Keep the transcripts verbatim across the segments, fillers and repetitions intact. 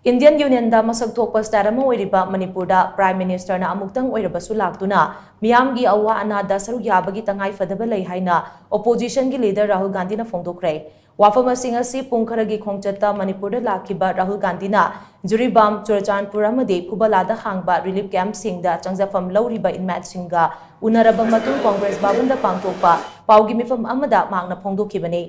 Indian Unionꯗ ꯃꯁꯛ ꯊꯣꯛꯄ state ꯑꯃ ꯑꯣꯏꯔꯤꯕ ꯃꯅꯤꯄꯨꯔꯗ Prime Ministerꯅ ꯑꯃꯨꯛꯇꯪ ꯑꯣꯏꯔꯕꯁꯨ ꯂꯥꯛꯇꯨꯅ ꯃꯤꯌꯥꯝꯒꯤ ꯑꯋꯥ ꯑꯅꯥꯗ ꯁꯔꯨꯛ ꯌꯥꯕꯒꯤ ꯇꯉꯥꯏ ꯐꯗꯕ ꯂꯩ ꯍꯥꯏꯅ oppositionꯒꯤ leader ꯔꯥꯍꯨꯜ ꯒꯥꯟꯙꯤꯅ ꯐꯣꯡꯗꯣꯛꯈ꯭ꯔꯦ꯫ ꯋꯥꯐꯝꯁꯤꯡ ꯑꯁꯤ ꯄꯨꯡ ꯈꯔꯒꯤ ꯈꯣꯡꯆꯠꯇ ꯃꯅꯤꯄꯨꯔꯗ ꯂꯥꯛꯈꯤꯕ ꯔꯥꯍꯨꯜ ꯒꯥꯟꯙꯤꯅ ꯖꯤꯔꯤꯕꯥꯝ, ꯆꯨꯔꯆꯥꯟꯄꯨꯔ ꯑꯃꯗꯤ ꯐꯨꯕꯂꯥꯗ ꯍꯥꯡꯕ relief campꯁꯤꯡꯗ ꯆꯪꯖꯐꯝ ꯂꯧꯔꯤꯕ inmateꯁꯤꯡꯒ ꯎꯅꯔꯕ ꯃꯇꯨꯡ ꯀꯣꯡꯒ꯭ꯔꯦꯁ ꯚꯕꯟꯗ ꯄꯥꯡꯊꯣꯛꯄ ꯄꯥꯎꯒꯤ ꯃꯤꯐꯝ ꯑꯃꯗ ꯃꯍꯥꯛꯅ ꯐꯣꯡꯗꯣꯛꯈꯤꯕꯅꯤ꯫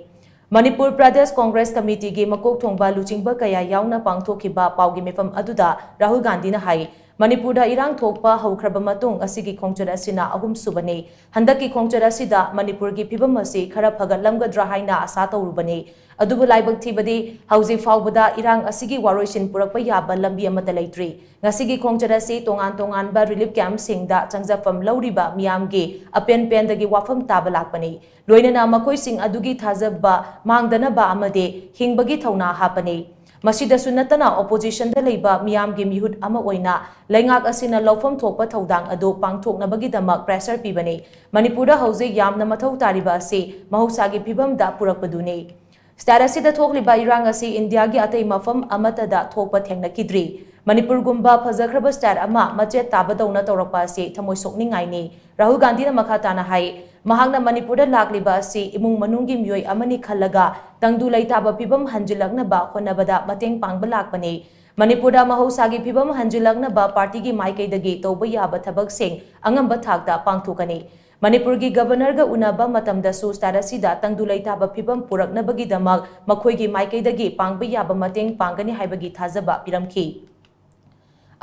ꯃꯅꯤꯄꯨꯔ ꯄ꯭ꯔꯗꯦꯁ ꯀꯣꯡꯒ꯭ꯔꯦꯁ ꯀꯃꯤꯇꯤꯒꯤ ꯃꯀꯣꯛ ꯊꯣꯡꯕ ꯂꯨꯆꯤꯡꯕ ꯀꯌꯥ ꯌꯥꯎꯅ ꯄꯥꯡꯊꯣꯛꯈꯤꯕ ꯄꯥꯎꯒꯤ ꯃꯤꯐꯝ ꯑꯗꯨꯗ ꯔꯥꯍꯨꯜ ꯒꯥꯟꯙꯤꯅ ꯍꯥꯏ, ꯃꯅꯤꯄꯨꯔꯗ ꯏꯔꯥꯡ ꯊꯣꯛꯄ ꯍꯧꯈ꯭ꯔꯕ ꯃꯇꯨꯡ ꯑꯁꯤꯒꯤ ꯈꯣꯡꯆꯠ ꯑꯁꯤꯅ ꯑꯍꯨꯝꯁꯨꯕꯅꯤ꯫ ꯍꯟꯗꯛꯀꯤ ꯈꯣꯡꯆꯠ ꯑꯁꯤꯗ ꯃꯅꯤꯄꯨꯔꯒꯤ ꯐꯤꯕꯝ ꯑꯁꯤ ꯈꯔ ꯐꯒꯠꯂꯝꯒꯗ꯭ꯔꯥ ꯍꯥꯏꯅ ꯑꯁꯥ ꯇꯧꯔꯨꯕꯅꯤ꯫ ꯑꯗꯨꯕꯨ ꯂꯥꯏꯕꯛ ꯊꯤꯕꯗꯤ ꯍꯧꯖꯤꯛ ꯐꯥꯎꯕꯗ ꯏꯔꯥꯡ ꯑꯁꯤꯒꯤ ꯋꯥꯔꯣꯏꯁꯤꯟ ꯄꯨꯔꯛꯄ ꯌꯥꯕ ꯂꯝꯕꯤ ꯑꯃꯠꯇ ꯂꯩꯇ꯭ꯔꯤ꯫ ꯉꯁꯤꯒꯤ ꯈꯣꯡꯆꯠ ꯑꯁꯤ ꯇꯣꯉꯥꯟ ꯇꯣꯉꯥꯟꯕ relief campꯁꯤꯡꯗ ꯆꯪꯖꯐꯝ ꯂꯧꯔꯤꯕ ꯃꯤꯌꯥꯝꯒꯤ ꯑꯄꯦꯟ ꯄꯦꯟꯗꯒꯤ ꯋꯥꯐꯝ ꯇꯥꯕ ꯂꯥꯛꯄꯅꯤ꯫ ꯂꯣꯏꯅꯅ ꯃꯈꯣꯏꯁꯤꯡ ꯑꯗꯨꯒꯤ ꯊꯥꯖꯕ ꯃꯥꯡꯗꯅꯕ ꯑꯃꯗꯤ ꯍꯤꯡꯕꯒꯤ ꯊꯧꯅꯥ ꯍꯥꯞꯄꯅꯤ꯫ ꯃꯁꯤꯗꯁꯨ ꯅꯠꯇꯅ oppositionꯗ ꯂꯩꯕ ꯃꯤꯌꯥꯝꯒꯤ ꯃꯤꯍꯨꯠ ꯑꯃ ꯑꯣꯏꯅ ꯂꯩꯉꯥꯛ ꯑꯁꯤꯅ ꯂꯧꯐꯝ ꯊꯣꯛꯄ ꯊꯧꯗꯥꯡ ꯑꯗꯨ ꯄꯥꯡꯊꯣꯛꯅꯕꯒꯤꯗꯃꯛ pressure ꯄꯤꯕꯅꯤ꯫ ꯃꯅꯤꯄꯨꯔꯗ ꯍꯧꯖꯤꯛ ꯌꯥꯝꯅ ꯃꯊꯧ ꯇꯥꯔꯤꯕ ꯑꯁꯤ ꯃꯍꯧꯁꯥꯒꯤ ꯐꯤꯕꯝꯗ ꯄꯨꯔꯛꯄꯗꯨꯅꯤ꯫ State ꯑꯁꯤꯗ ꯊꯣꯛꯂꯤꯕ ꯏꯔꯥꯡ ꯑꯁꯤ ꯏꯟꯗꯤꯌꯥꯒꯤ ꯑꯇꯩ ꯃꯐꯝ ꯑꯃꯠꯇꯗ ꯊꯣꯛꯄ ꯊꯦꯡꯅꯈꯤꯗ꯭ꯔꯤ꯫ ꯃꯅꯤꯄꯨꯔꯒꯨꯝꯕ ꯐꯖꯈ꯭ꯔꯕ state ꯑꯃ ꯃꯆꯦꯠ ꯇꯥꯕꯗꯧꯅ ꯇꯧꯔꯛꯄ ꯑꯁꯤ ꯊꯃꯣꯏ ꯁꯣꯛꯅꯤꯡꯉꯥꯏꯅꯤ꯫ ꯔꯥꯍꯨꯜ ꯒꯥꯟꯙꯤꯅ ꯃꯈꯥ ꯇꯥꯅ ꯍꯥꯏ, ꯃꯍꯥꯛꯅ ꯃꯅꯤꯄꯨꯔꯗ ꯂꯥꯛꯂꯤꯕ ꯑꯁꯤ ꯏꯃꯨꯡ ꯃꯅꯨꯡꯒꯤ ꯃꯤꯑꯣꯏ ꯑꯃꯅꯤ ꯈꯜꯂꯒ ꯇꯪꯗꯨ ꯂꯩꯇꯥꯕ ꯐꯤꯕꯝ ꯍꯟꯖꯤꯜꯂꯛꯅꯕ ꯍꯣꯠꯅꯕꯗ ꯃꯇꯦꯡ ꯄꯥꯡꯕ ꯂꯥꯛꯄꯅꯤ꯫ ꯃꯅꯤꯄꯨꯔꯗ ꯃꯍꯧꯁꯥꯒꯤ ꯐꯤꯕꯝ ꯍꯟꯖꯤꯜꯂꯛꯅꯕ partyꯒꯤ ꯃꯥꯏꯀꯩꯗꯒꯤ ꯇꯧꯕ ꯌꯥꯕ ꯊꯕꯛꯁꯤꯡ ꯑꯉꯝꯕ ꯊꯥꯛꯇ ꯄꯥꯡꯊꯣꯛꯀꯅꯤ꯫ ꯃꯅꯤꯄꯨꯔꯒꯤ governorꯒ ꯎꯅꯕ ꯃꯇꯝꯗꯁꯨ state ꯑꯁꯤꯗ ꯇꯪꯗꯨ ꯂꯩꯇꯥꯕ ꯐꯤꯕꯝ ꯄꯨꯔꯛꯅꯕꯒꯤꯗꯃꯛ ꯃꯈꯣꯏꯒꯤ ꯃꯥꯏꯀꯩꯗꯒꯤ ꯄꯥꯡꯕ ꯌꯥꯕ ꯃꯇꯦꯡ ꯄꯥꯡꯒꯅꯤ ꯍꯥꯏꯕꯒꯤ ꯊꯥꯖꯕ ꯄꯤꯔꯝꯈꯤ꯫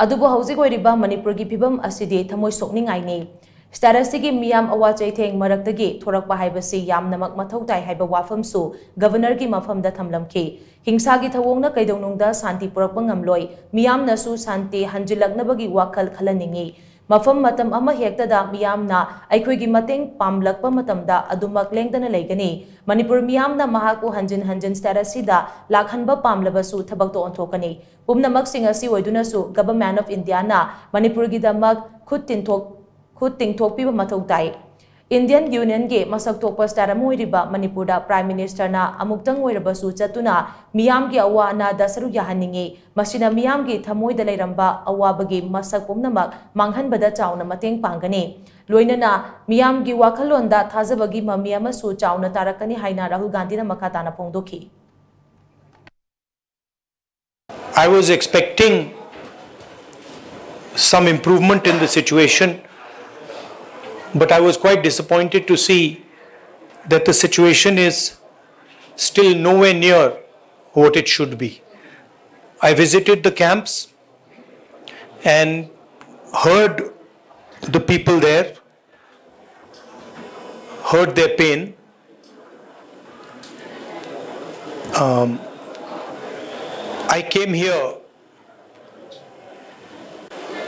ꯑꯗꯨꯕꯨ ꯍꯧꯖꯤꯛ ꯑꯣꯏꯔꯤꯕ ꯃꯅꯤꯄꯨꯔꯒꯤ ꯐꯤꯕꯝ ꯑꯁꯤꯗꯤ ꯊꯃꯣꯏ ꯁꯣꯛꯅꯤꯡꯉꯥꯏꯅꯤ꯫ State ꯑꯁꯤꯒꯤ ꯃꯤꯌꯥꯝ ꯑꯋꯥ ꯆꯩꯊꯦꯡ ꯃꯔꯛꯇꯒꯤ ꯊꯣꯔꯛꯄ ꯍꯥꯏꯕꯁꯤ ꯌꯥꯝꯅꯃꯛ ꯃꯊꯧ ꯇꯥꯏ ꯍꯥꯏꯕ ꯋꯥꯐꯝꯁꯨ governorꯒꯤ ꯃꯐꯝꯗ ꯊꯝꯂꯝꯈꯤ꯫ ꯍꯤꯡꯁꯥꯒꯤ ꯊꯧꯑꯣꯡꯅ ꯀꯩꯗꯧꯅꯨꯡꯗ ꯁꯥꯟꯇꯤ ꯄꯨꯔꯛꯄ ꯉꯝꯂꯣꯏ꯫ ꯃꯤꯌꯥꯝꯅꯁꯨ ꯁꯥꯟꯇꯤ ꯍꯟꯖꯤꯜꯂꯛꯅꯕꯒꯤ ꯋꯥꯈꯜ ꯈꯜꯍꯟꯅꯤꯡꯏ꯫ ꯃꯐꯝ ꯃꯇꯝ ꯑꯃ ꯍꯦꯛꯇꯗ ꯃꯤꯌꯥꯝꯅ ꯑꯩꯈꯣꯏꯒꯤ ꯃꯇꯦꯡ ꯄꯥꯝꯂꯛꯄ ꯃꯇꯝꯗ ꯑꯗꯨꯃꯛ ꯂꯦꯡꯗꯅ ꯂꯩꯒꯅꯤ꯫ ꯃꯅꯤꯄꯨꯔ ꯃꯤꯌꯥꯝꯅ ꯃꯍꯥꯛꯄꯨ ꯍꯟꯖꯤꯟ ꯍꯟꯖꯤꯟ state ꯑꯁꯤꯗ ꯂꯥꯛꯍꯟꯕ ꯄꯥꯝꯂꯕꯁꯨ ꯊꯕꯛꯇ ꯑꯣꯟꯊꯣꯛꯀꯅꯤ꯫ ꯄꯨꯝꯅꯃꯛꯁꯤꯡ ꯑꯁꯤ ꯑꯣꯏꯗꯨꯅꯁꯨ Government of Indiaꯅ ꯃꯅꯤꯄꯨꯔꯒꯤꯗꯃꯛ ꯈꯨꯠ ꯇꯤꯟꯊꯣꯛ-, ꯈꯨꯠ ꯇꯤꯡꯊꯣꯛꯄꯤꯕ ꯃꯊꯧ ꯇꯥꯏ꯫ Indian Unionꯒꯤ ꯃꯁꯛ ꯊꯣꯛꯄ state ꯑꯃ ꯑꯣꯏꯔꯤꯕ ꯃꯅꯤꯄꯨꯔꯗ Prime Ministerꯅ ꯑꯃꯨꯛꯇꯪ ꯑꯣꯏꯔꯕꯁꯨ ꯆꯠꯇꯨꯅ ꯃꯤꯌꯥꯝꯒꯤ ꯑꯋꯥ ꯑꯅꯥꯗ ꯁꯔꯨꯛ ꯌꯥꯍꯟꯅꯤꯡꯏ꯫ ꯃꯁꯤꯅ ꯃꯤꯌꯥꯝꯒꯤ ꯊꯃꯣꯏꯗ ꯂꯩꯔꯝꯕ ꯑꯋꯥꯕꯒꯤ ꯃꯁꯛ ꯄꯨꯝꯅꯃꯛ ꯃꯥꯡꯍꯟꯕꯗ ꯆꯥꯎꯅ ꯃꯇꯦꯡ ꯄꯥꯡꯒꯅꯤ꯫ ꯂꯣꯏꯅꯅ ꯃꯤꯌꯥꯝꯒꯤ ꯋꯥꯈꯜꯂꯣꯟꯗ ꯊꯥꯖꯕꯒꯤ ꯃꯃꯤ ꯑꯃꯁꯨ ꯆꯥꯎꯅ ꯇꯥꯔꯛꯀꯅꯤ ꯍꯥꯏꯅ ꯔꯥꯍꯨꯜ ꯒꯥꯟꯙꯤꯅ ꯃꯈꯥ ꯇꯥꯅ ꯐꯣꯡꯗꯣꯛꯈꯤ꯫ I was expecting some improvement in the situation, but I was quite disappointed to see that the situation is still nowhere near what it should be. I visited the camps and heard the people there, heard their pain. Um, I came here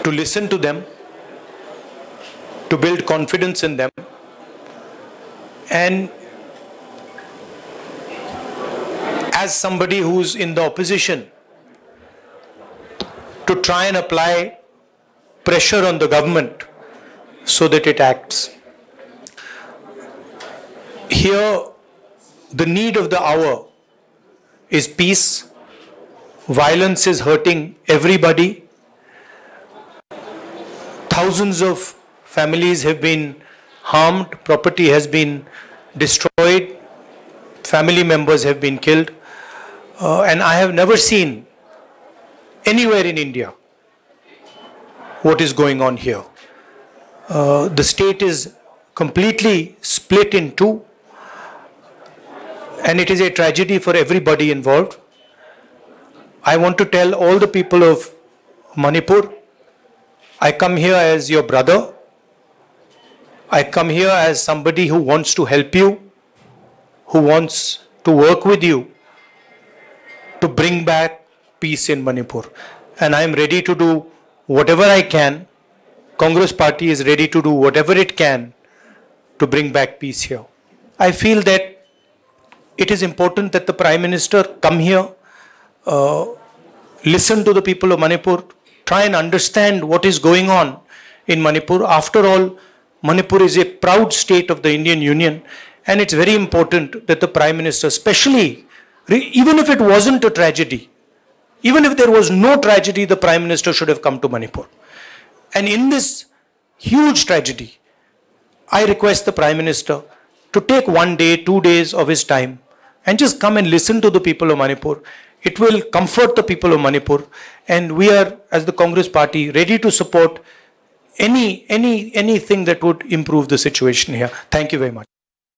to listen to them, to build confidence in them, and as somebody who's in the opposition, to try and apply pressure on the government so that it acts. Here, the need of the hour is peace. Violence is hurting everybody. Thousands of families have been harmed, property has been destroyed, family members have been killed. Uh, and I have never seen anywhere in India what is going on here. Uh, the state is completely split in two, and it is a tragedy for everybody involved. I want to tell all the people of Manipur, I come here as your brother. I come here as somebody who wants to help you, who wants to work with you to bring back peace in Manipur. And I am ready to do whatever I can. Congress Party is ready to do whatever it can to bring back peace here. I feel that it is important that the Prime Minister come here, uh, listen to the people of Manipur, try and understand what is going on in Manipur. After all, Manipur is a proud state of the Indian Union, and it's very important that the Prime Minister, especially, re- even if it wasn't a tragedy, even if there was no tragedy, the Prime Minister should have come to Manipur. And in this huge tragedy, I request the Prime Minister to take one day, two days of his time and just come and listen to the people of Manipur. It will comfort the people of Manipur, and we are, as the Congress Party, ready to support any any anything that would improve the situation here. Thank you very much.